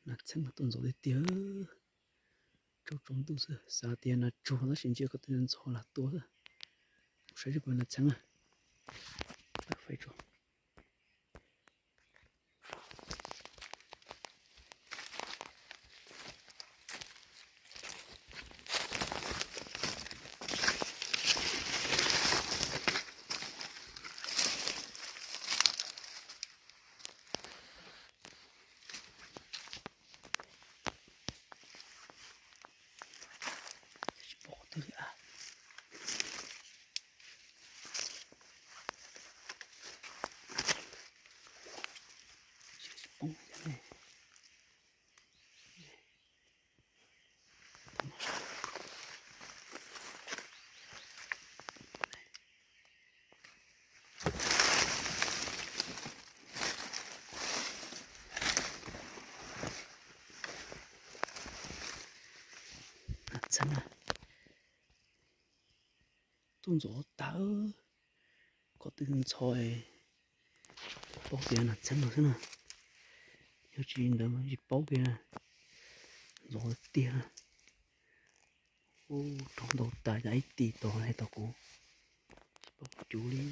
Nas txheeb mas tuaj ntxov tiag tiag. Tsaus tsaus ntuj xwb xav tias nas tsuag tab sis ntsia ko tw ntxhov lam tua xwb. Saib seb puas nas txheeb na. Txheeb na, tuaj ntxov tag, ko tw ntxhov, paub tias nas txheeb no xwb na. Yog tsis li ntawd mas tsis paub kiag, ntxov tiag. Ub, rov ntau tas cas ib tis tod hais tau kuv tsis paub kuv cuv li.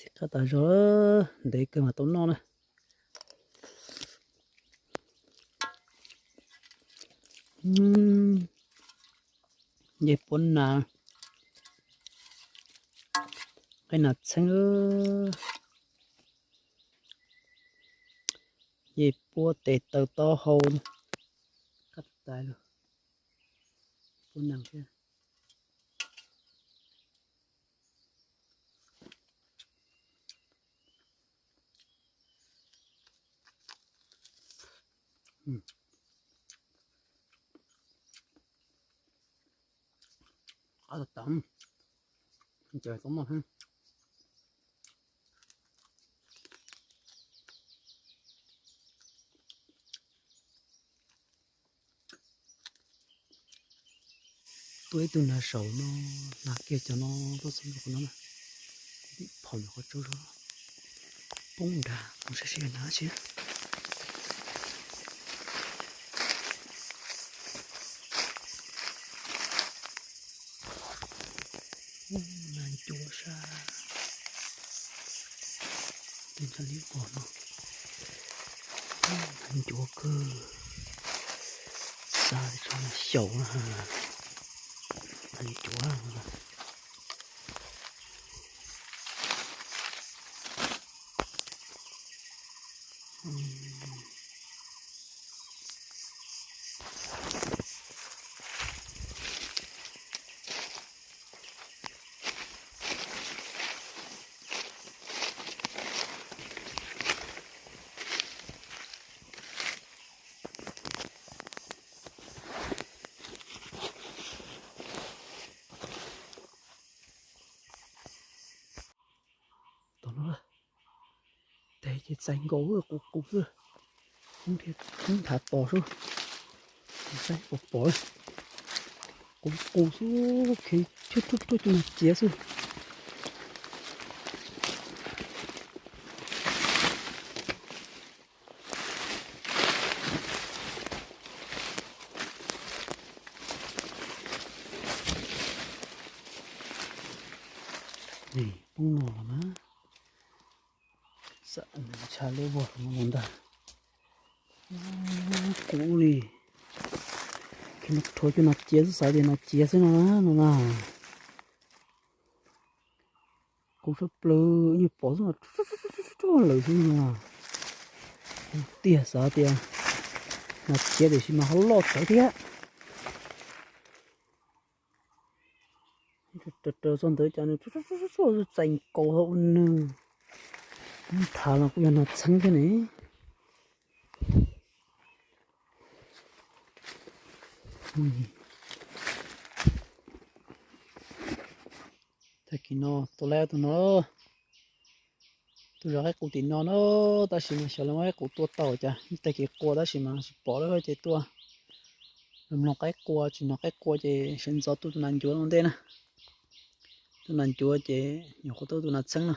Txiv qab tas zog, ntev kawg mas tau noj na. Yej puab nas, qab nas txheeb, yej puab tes taw taub hau, qab tas lug, puab nas thiab. Qab tas tas, ces tau noj thiab. Tuaj ib tug nag saum no, nag kiag cov no tuaj xwb qhov no na. Tim phom nyuam qhuav tsau zog, poob nrad mus saib seb yog nag tsi. Nag ncuav sab, nag ncuav kawg, xa tso xyaum na, nag ncuav. Txais nkaus, qus qus xwb. Poob thav tos xwb. Saib pom pom, qus qus xwb, kheev tshuab tshuab tshuab cov nas ciav xwb. Poob no los mas, ntsha lub vag mus ntag. Qus li, kheev rhuav cov nas ciav xwb, xav tias nas ciav xwb no na, no na. Qus sab plaws, nyuag pom xwb mas lawm xwb no. Tiag xav tias nas ciav tiam sis mas ho loj tsawv thiab. Raws txog ntawd cas nws txais nkaus ua nws. Thav los kuj yog nas txheeb thiab ne. Tag kis no tua lawm tus no, tus zov qaib qus tim no na, tab sis mas xyov lawv muab qaib qus tua tau cas, tag kis qua tab sis mas tsis pom lawm ces tuaj los mloog qaib qua, tsis hnov qaib qua ces sawv ntxov tua tus nas ncuav ua ntej na. Tus nas ncuav ces nyuam qhuav tua tus nas txheeb no.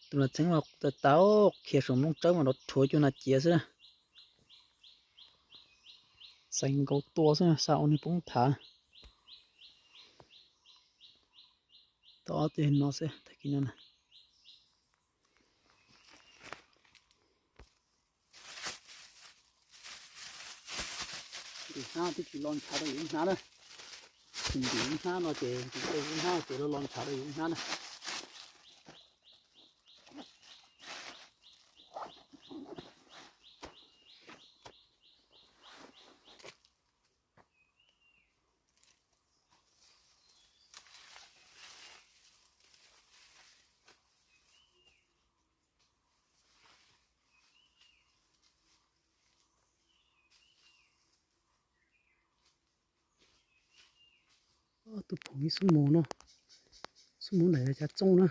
Tus nas txheeb mas qus tas tas, khiav saum nplooj tsawb mas rov rhuav cov nas ciav xwb. Txais nkaus tua xwb, xav ua nws poob thav. Tau ob tug no xwb tag kis no na. Ntim hnab twb tsis lo ntshav rau yus ib hnab na. Tsis ntim ib hnab no ces, ntim tej ib hnab ces lo lo ntshav rau yus ib hnab na. Tus phoom ib xub mos no, xub mos ntawm yog cav txooj na.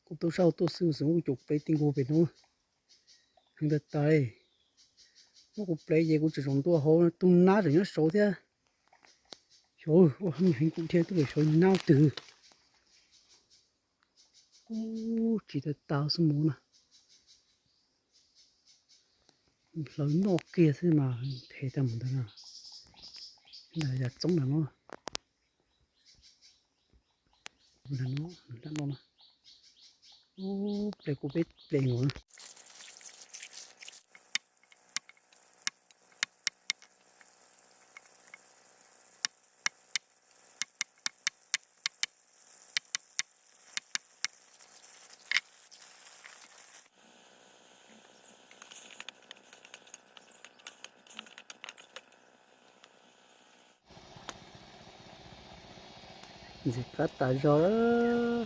Kuv tau sab hauv tuaj xwb xwb kuv caum plev ti nkaus pem no. Heev tas tas li. Muab kuv plev ces kuv tseem tsaus ntuj hauv, tus nab tseem nyob saud thiab. Xyov ua heev kuv thiaj tuaj pem saud nab twg. Ub, tsis tas tas xwb mus na. Hlawv noj kiag xwb mas phem tag mus ntawd na. Yam txoob ntawm no. Ub, ple kuv peb ple nkaus na. Ntxim qab tas zog lawm.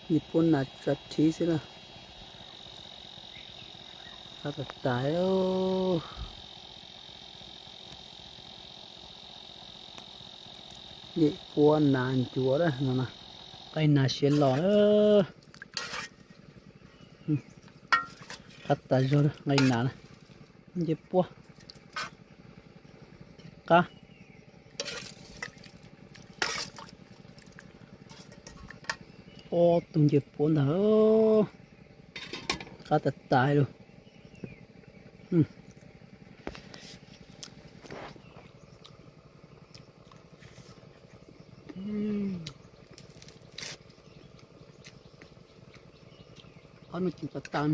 Nce puab nas tsa rhiv xwb na. Qab tas tas. Nce puab nas ncuav na no. Nqaij nas siav los. Qab tas zog nqaij nas na. Nce puab thiab qab. Ob tug nce puab ntag. Qab tas tas lawm. Qhov no tsis tas tas,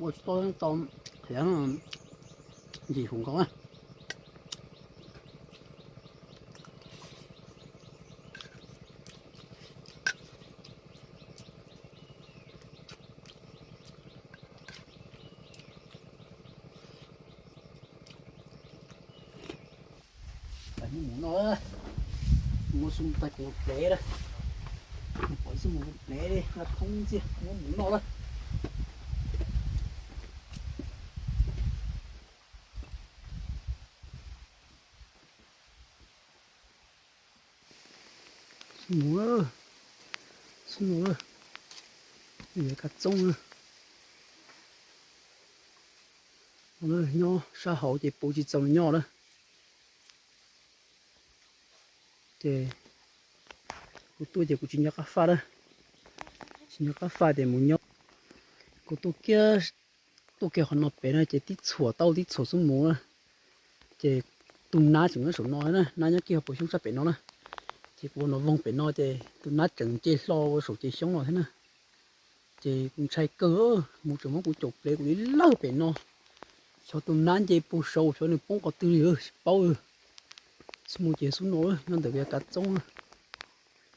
ua tsis tau tau, qhiav ntsim hum nkaus na. Mus noj, muab xub tag kuv plev na, pom xub mus plev li, thoob ntxiag muab mus noj na. Xub mus, xub mus. Kav txoob na. Nyob sab hauv ces puv tsis txaus nws nyob lawm. Ces kuv tuaj ces kuv tsis nco qab faj lawm, tsis nco qab faj ces mus nyob. Kuv tuaj kiag, tuaj kiag qhov no pem no ces tib txhuam tau tib txhuam xub mus na, ces tus nab tseem nyob saum no na, nab nyob kiag hauv paus xyoob sab pem no na. Ces kuv ua no voog pem no ces tus nab tseem nce hlo ua saum ces xyoob no thiab na. Ces kuv ntshai kawg, mus tseem muab kuv caum plev kuv li lawg pem no. Xyov tus nab nce puag saud xyov nws poob qhov twg li tsis paub. Xub mus ces xub no nyob ntawm kav txoob.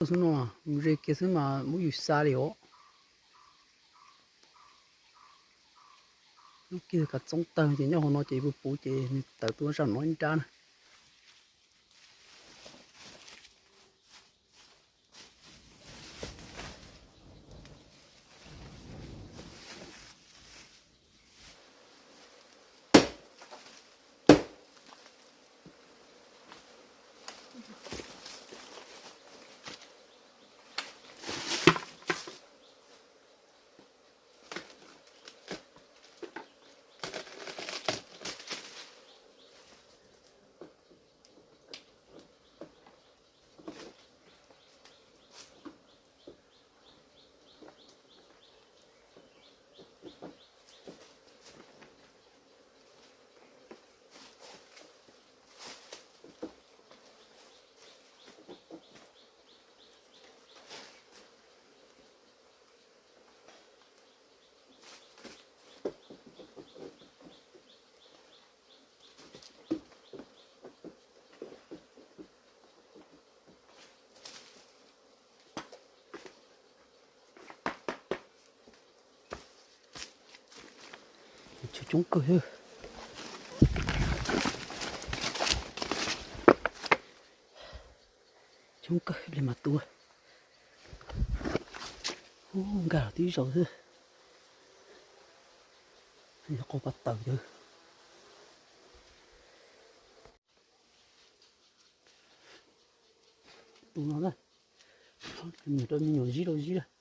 Xub no mus ze kiag xwb mas muab yus xa li os. Lub kiag kav txoob tawg ces nyob hauv no ces puv puv ces nws tawm tuaj zaj no ib nrab na. Coob kawg, coob kawg li mas tua. Ub, nkag los tib zaug xwb. Yog qau pas tawm cawv. Tus no na, nws rau me nyuam zib rau zib lawm.